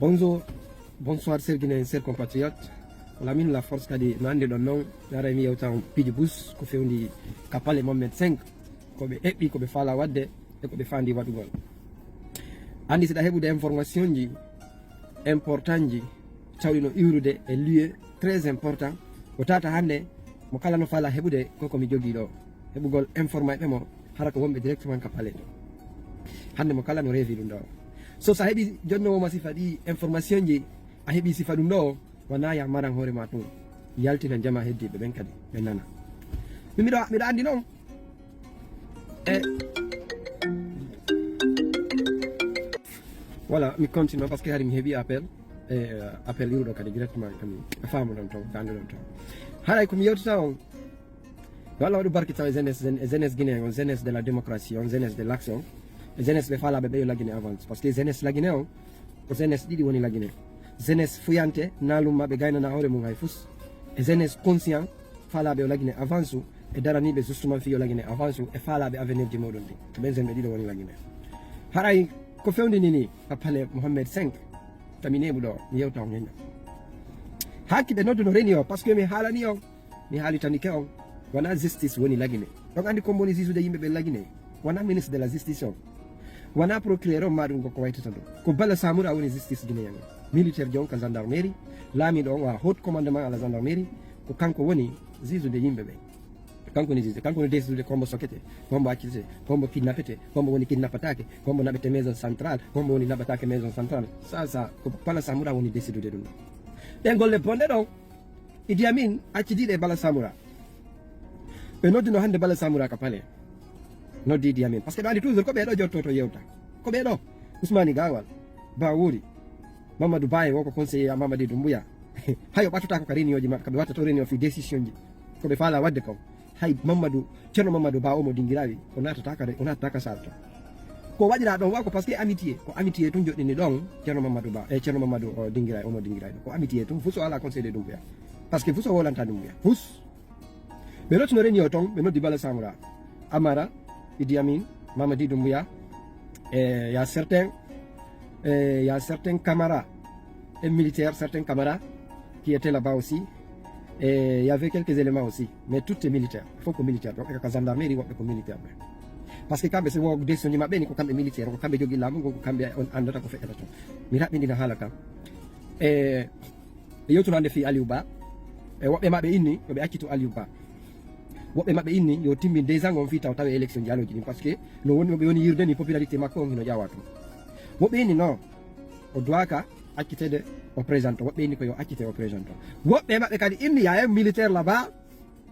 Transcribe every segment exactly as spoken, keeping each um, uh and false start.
Bonjour, bonsoir, chers Guinéens, chers compatriotes. Ko Lamine la Force kadi no anndi ɗon non, mi aray mi yewta on piiji bus ko fewndi ka palais Mohamed cinq, ko ɓe eɓɓi, ko ɓe faalaa waɗde e ko ɓe faandi waɗugol. Anndi si ɗa heɓude information ji important ji, tawɗi no iwrude e lieu très important, ko tata hannde mo kala no faalaa heɓude ko ko mi jogii ɗo, heɓugol informa ɓe mo hara ko wonɓe directement ka palais ɗo. Hannde mo kala no reevi ɗum ɗo. So sa heɓi jonnoowo ma sifa ɗi information ji, a heɓi sifa ɗum ɗo, wona ya maran hoore ma tun. Yaltinan jama heddiɓe ɓen kadi, ɓe nana. Min miɗo, miɗo anndi non. E voilà, mi continue parce que hari mi heɓi appel. E, euh, appel iwruɗo kadi directement kam, a faamu ɗon ton, ka anndu ɗon ton. Haray ko mi yewtata on, yo Allah waɗu barke taw e jeunesse, jeun-, jeunesse guinéen on, jeunesse de la démocratie on, jeunesse de l'action, e jeunesse ɓe faalaaɓe ɓe yo la Guinée avance. Parce que jeunesse la Guinée on, ko jeunesse ɗiɗi woni la Guinée. Jeunesse fuyante, naalum maɓɓe gaynana hoore mum hay fus. E jeunesse conscient, faalaaɓe yo la Guinée avance, e daraniiɓe justement fii yo la Guinée avance, e faalaaɓe avenir ji muɗum ɗin. Ko ɓen jeune ɓe ɗiɗo woni la Guinée. Haray ko fewndini ni, ka palais Mohamed cinq, tami neeɓu ɗo, mi yewta on hen. Hakki ɓe nodduno reni o, parce que mi haalani on, mi haalitanike on, wona justice woni la Guinée. On anndi ko mboni juge de yimɓe ɓe la Guinée? Wona ministre de la justice on. Wona procureur on ma ɗum ko ko waytata ɗum. Ko Bala Samura woni justice guinéen on. Militaire jon ka gendarmerie, laamiiɗo on wa haut commandement à la gendarmerie, ko kanko woni juge de yimɓe ɓe. Kanko woni juge, kanko woni décider ko hombo sokete, ko hombo accitete, ko hombo kidnappete, ko hombo woni kidnappataake, ko hombo naɓete maison centrale, ko hombo woni naɓataake maison centrale. Sa, sa, ko Bala Samura woni décidude ɗum ɗon. Ɗen golle bonɗe ɗon, Idi Amin accidiiɗe e Bala Samura. Ɓe noddino hannde Bala Samura ka palais. Noddi Idi Amin. Parce que ɓe anndi toujours ko ɓee ɗoo jottoto yewta. Ko ɓee ɗoo. Ousmane Gawal, Bawuri, Mamadou Ba e woo ko conseiller a Mamadi Doumbouya. Hayo ɓattotaako ka réunion ji maɓɓe, ka ɓe watta to réunion fii décision ji. Ko ɓe faalaa waɗde kon. Hay Mamadou, Ceerno Mamadou Ba o mo Dingirawi, o naatata ka re-, o naatata ka salle ton. Ko waɗiraa ɗon wa ko parce que amitié, ko amitié tun joɗɗini ɗon Ceerno Mamadou Ba, e Ceerno Mamadou, o, Dingirawi, o mo Dingirawi. Ko amitié tun, fus o alaa conseil de Doumbouya. Parce que fus o wolanta Doumbouya. Fus. Ɓe lottino réunion ton, ɓe noddi Bala Samura, Amara, Idi Amin, Mamadi Doumbouya, et il y a certains, et il y a certains camarades, et militaires, certains camarades qui étaient là-bas aussi. Et il y avait quelques éléments aussi, mais tout est militaire. Il faut que militaire, donc, ka gendarmerie, woɓɓe ko militaire ɓe. Parce que kamɓe, si wo décision ji maɓɓe ni, ko kamɓe militaire, ko kamɓe jogii laamu ngon, ko kamɓe on anndata ko feƴƴata ton. Mi raɓɓinɗina haala kan. E Ɓe yewtuno hannde fii Aliou Ba. E woɓɓe maɓɓe inni yo ɓe accitu Aliou Ba. Woɓɓe maɓɓe inni yo timmin deux ans on fii taw tawe élection ji alooji ɗin, parce que no woni, no ɓe woni yirde ni popularité makko on hino ƴawa tun. Woɓɓe inni non, o duwaka accitede o présente. Woɓɓe inni ko yo accite o présente. Woɓɓe maɓɓe kadi inni y a un militaire là-bas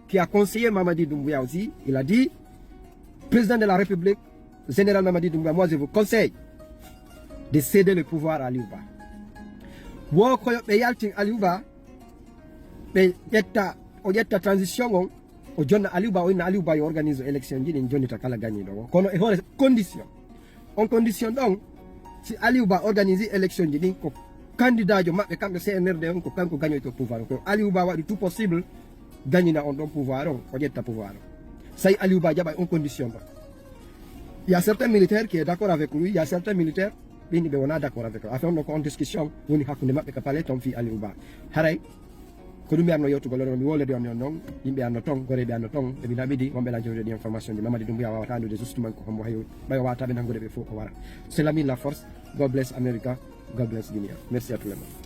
qui a conseillé Mamadi Doumbouya aussi, il a dit, président de la République, général Mamadi Doumbouya, moi je vous conseille de céder le pouvoir à Aliou Ba. Wo ko yo ɓe yaltin Aliou Ba, ɓe ƴetta, o ƴetta transition on, o jonna Aliou Ba, o inna Aliou Ba yo organise élection ji ɗin, jonnita kala gañiiɗo o. Kono e hoore condition. On condition ɗon, si Aliou Ba organise élection ji ɗin, ko candidat jo maɓɓe kamɓe C N R D on, ko kanko gañoyto pouvoir. Ko Aliou Ba waɗi tout possible gagnina on ɗon pouvoir on, o ƴetta pouvoir on. Say Aliou Ba jaɓa on condition ɗon. Il y a certains militaires qui est d'accord avec lui, il y a certains militaires ɓe inni ɓe wona d'accord avec lui. Affaire on ɗon ko on discussion woni hakkunde maɓɓe ka palais ton fii Aliou Ba. Haray ko ɗum mi arno yewtugol on, mi wolede on, on non, yimɓe arno ton, goreeɓe arno ton, ɓe mi naɓidi, wonɓe lanjorede ɗi information ji. Mamadi Doumbouya wawata anndude justement ko hombo hayo, ɓay o wawata ɓe nanngude ɓe fof o wara. C'est Lamine la Force. God bless America. God bless Guinea. Merci à tout le monde.